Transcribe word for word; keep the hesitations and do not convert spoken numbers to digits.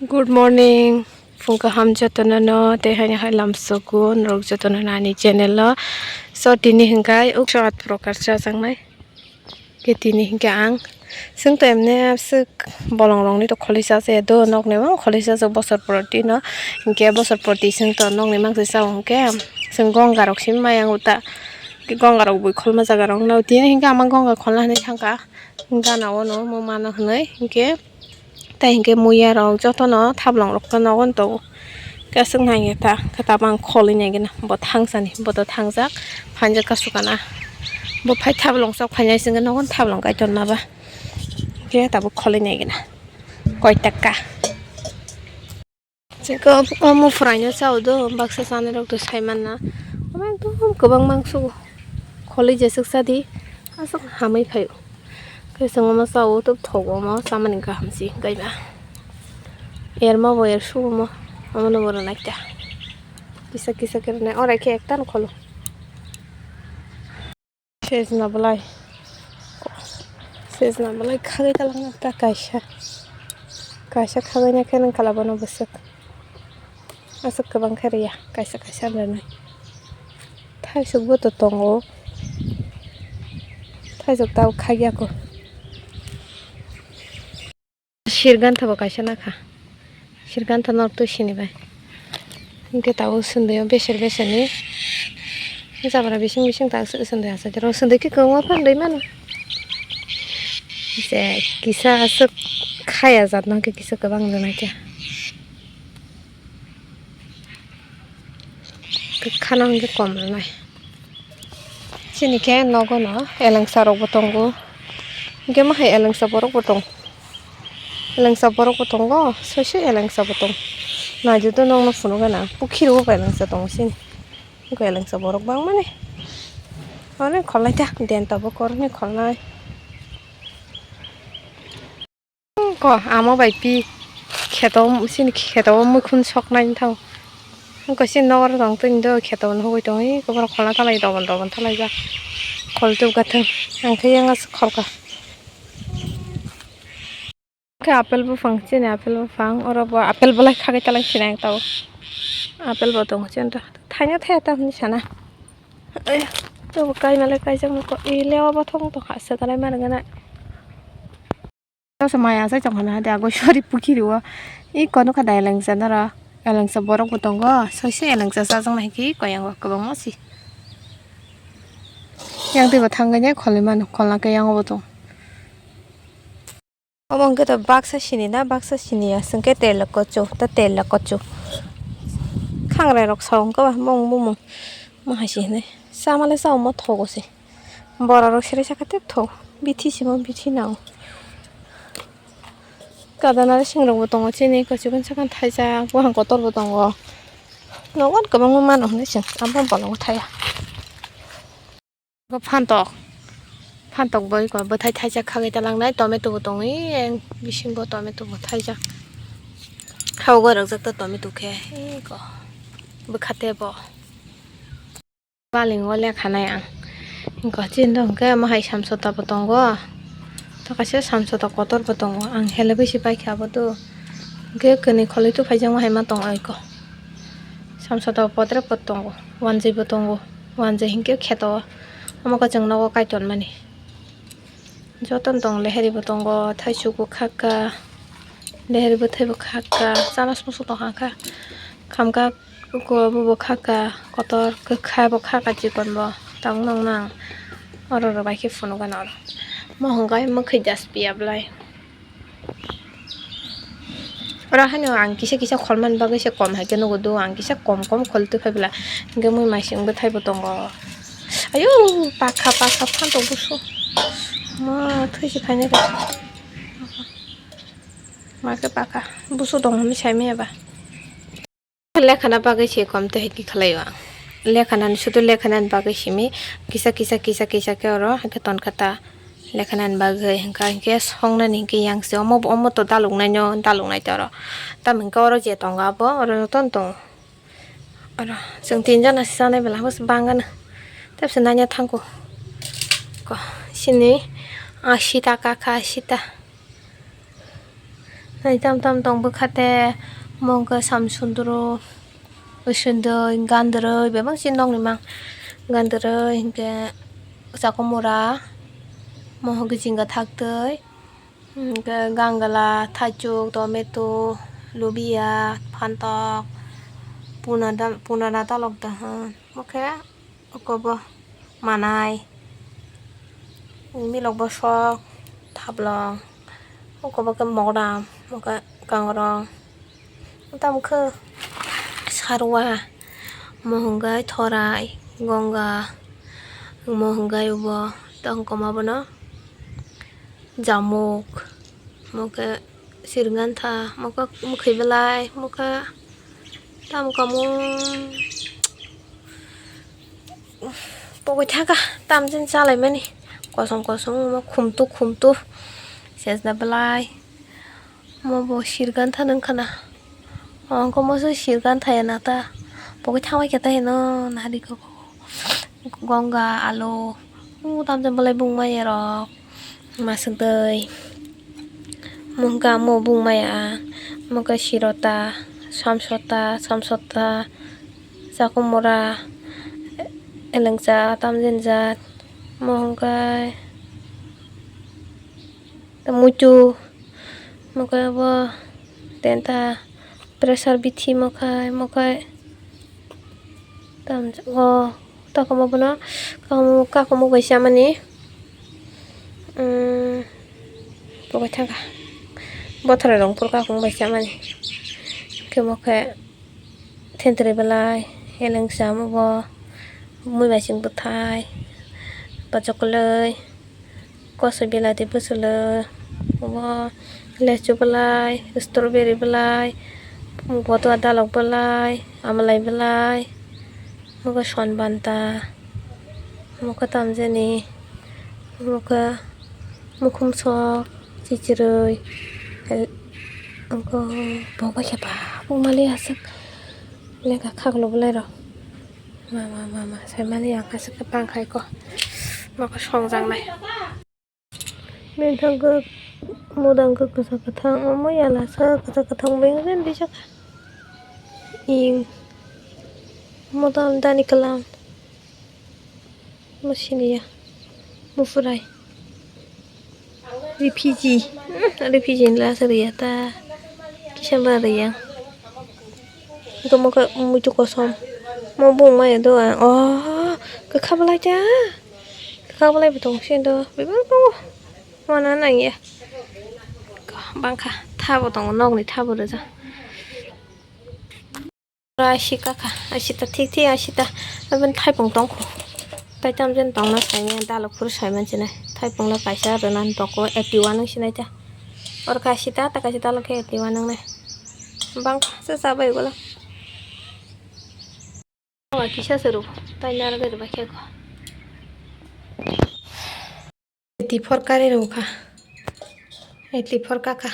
Good morning, phung kaham jotono no, tei haino hai lamsogo norok jotono no ani channel o. So tini hingkai ukso at prokarsa changnai. Ke tini hingke ang, chwng to emne aswk bolong rok ni to kholi cha se do, nok ni mang kholi cha se bosor proti no, hingke bosor proti chwng to nok ni mang se cha hingke chwng gonga rok simi maya wng ta, gonga rok bui kholma jaga rok no tini hingke ama gonga kholna hinui thangka gana o no mo mano hinui hingke. Tai hingke muiya rok jotono thablong rok no nogo togo. Kasuk nai ta khe tabang kholi nai gana bo thangsani bo to thangjak phanjak kasukana. Bo phai thablong sok phainai singke nogo thablong kaitor ma ba. Khe tabuk kholi nai gana koi taka. Chikon omo phwraino chao do baksa chanai rok to sai manna. Omo ekdom kwbang mangso kholi jeswk cha di aswk hamwi phaio. Khe chwng omo chao tub thogo omo chamani kaham se kaiba. Erma bo er sugo omo omono bo rwnai ta. Kisa kisa khe rwnai orai khe ekta no kholo. Sejna belai. Sejna belai khagwi talangna ta kaisa. Kaisa khagwina khe nang kala bono bwswk. Aswk kwbang khe riya kaisa kaisa rwnai. Thaisuk bo to tongo. Thaisuk tabuk khagya ko. Sirgantha bo kaisa nakha. Sirgantha norok twi sini bai. Hingke tabuk sundui o beser beser ni. Jabra bising bising ta aswk sundui asai rw sundui khe kwbangma phan rwi mano. Je kisa aswk khaya jat no hingke kisa kwbang rwnai khe. Kwkhano hingke kom rwnai. Chini khe nogo no elengsa rok bo tongo. Hingke ma hai elengsa borok bo tong. Elengsa borok bo tongo, soise elengsa bo tong. Naidi do nokno phunuk gana, pukhiri o elengsa tongo chini. Hingke elengsa borok bangmani. Onek kholnai ta, den tabuk korokni kholnai. Ko amo bai pi kheto chini kheto o muikhun soknai thang. Ko chini nogo tong tini do kheto no hugui tong i kobor kholna talai dobon dobon talai jak. Khol tubga thang ang khe yang as kholka. Khe apple buphang chini apple buphang oro bo apple bolai khagwi talai sinai tao. Apple bo tong chini do thaino thaya ta hwnwi sana. Ai to kai malai kaijak no ko i lewa bo thong to ha sakalai mar gana. Tasa maya sai chong hana hade agoi sori pukhiri o. I kono kha da elengsa nara. Elengsa borok bo tongo. Soise elengsa sajak nai ki koyang o kwbangma si. Yang twi bo thangwi nai kholwi mano kholna khe yang o bo tong. Obo hwnkhe to baksa sini na baksa sini ya hwnkhe tela kocho ta tela kocho. Khangrai rok sa hwnkhe ba mung bumung ma hai si hinui sama le sa omo thogo se. Bora rok sere saka tep tho bithi simo bithi nang. Kadana sing rok bo tongo chini kochikon sakon thaijak buphang kotor bo tongo. Nogo kwbangma mano hinui chwng abo bolongo thaya. Phantok phantok bai ko bwthai thaijak khagwi talangnai tomato bo tongwi bisingo tomato bo thaijak. Khao gorokjak ta tomato khe eko bwkha tebo. Baling o lekha nai ang. Hingkhe chini do hwnkhe omo hai samsota bo tongo. To kaisa samsota kotor bo tongo. Ang hele bisi paikha abo do. Hingkhe kwnwi kholwi tubuphaijak ma hai ma tongo eko. Samsota bo podre pod tongo. Wanjwi bo tongo. Wanjwi hingkhe kheto o. Omo khe chwng nogo kaitor mani. Jotono tongo lehari bo tongo. Thaisuk bo khakha. Lehari bwthai bo khakha. Chanas musu tongkha kha. Khamkha. Uko bo bo khaka kotor kwkha bo khaka chikon bo tabuk nang nang oro oro bai khe phunukgana oro mohongai mwkhwi das piya belai oro haino ang kisa kisa kholmani bagwi se kom hai khe nugo do ang kisa kom kom kholi tongphai bwla hwnkhe mui maising bwthai bo tongo ayo pakha pakha phantok busu ma thwi se phainai ba ma khe pakha busu tong hinwi sai manya ba. Lekhana bagwi se kom tei hai khe khlai o ang. Lekhanani sudu lekhanani bagwi simi kisa kisa kisa kisa khe oro hai khe ton kha ta. Lekhanani bagwi hwnkha hinkhe songnani hinkhe yang se omo omo to daluknai no daluknai te oro. Tamo hinkhe oro je tongo abo oro jotono tongo. Oro chwng tin jona se chanai bwla hwnkhe se bangano tei se nanya thangkho. Ko sini ah sita kakha sita. Tei tam tam tong bwkha te, mo hwnkhe samsundro, usundui, gandrwi, bebak se nokni mang. Gandrwi hwnkhe chakumura, mo hwnkhe jinga thaktwi, hwnkhe gangala, thaichuk, tomato, lubia, phantok, punada-, punana talok da hwn. Mo khe Ukobo manai, milok bosok, thablong, ukobo khe mogdam, mokhe kangrong, tamo khe sarwa, mo hwnkhai thorai, gonga, mo hwnkhai ubo tongkoma bono jamuk, mokhe sirgantha, mokhe mwkhwi belai, mokhe tamo kamo. Pokoi thaka tamjani chalaimani kosom kosom omo khumtu khumtu sejna belai omo bo sirgan thana wngkhana. Ongkha moso sirgan thaya nata pokoi thangbai khe tahino nari koko gonga alu tamjani belai bung maya rok. Masuk doi. Mungka mo bung maya. Mungka sirota, samsota, samsota, chakumura, elengcha, tamjinjat, mungka muitu, mungka bo tenta, pressure bithi mokhai, mokhai. Tamjak o takhuma bono kakhuma kakhuma bai chamani. Umm, pokoi thangkha bothoroi rong phuru kakhuma bai chamani. Khe mokhe thentwrwi belai elengsa omo bo mui bai chwng bwthai bachakwlwi. Kosoi belai tei bwswlwi obo lechu belai, strawberry belai, botoa dalok belai, amalai belai, obo son banta, omo khe tamjani, omo khe mukhum sok, chichirwi, omo khe bo bai khe ba bumali aswk lekha khaklo belairok. Mama, mama, saimani ang kaisa khe bangkha iko. Mokhe songjaknai. Mithang khe modang khe kwchak kwthang, omo yala sa kwchak kwthang bai wngkhe bijak. Ing modang dani kwlam. Mo siniya. Mufurai. Refugee. Hmm, refugee ni lasa riya ta. Kisa ba riya. Ito mo khe muitu kosom. Mo bung maya do ang. Oh, kwkha belai ta. Kwkha belai bo tong sini do. Bebak tongo. Wana nang ya. Bangkha. Thabo tongo. Nokni thabo rwja. Asita kha, asita thik thik asita. Aboni thaipung tongkho. Tai tamjani tongna saimanya dalok phuru saiman sinai. Thaipung le kaisa rwna doko eighty one wng sinai ta. Oro khe asita, ta kaisa dalok khe eighty one wngnai. Bang se chabai gula. Wa kisa se ru. Tai nara de ba khe ko. Eighty four kare rw kha. Eighty four kaka.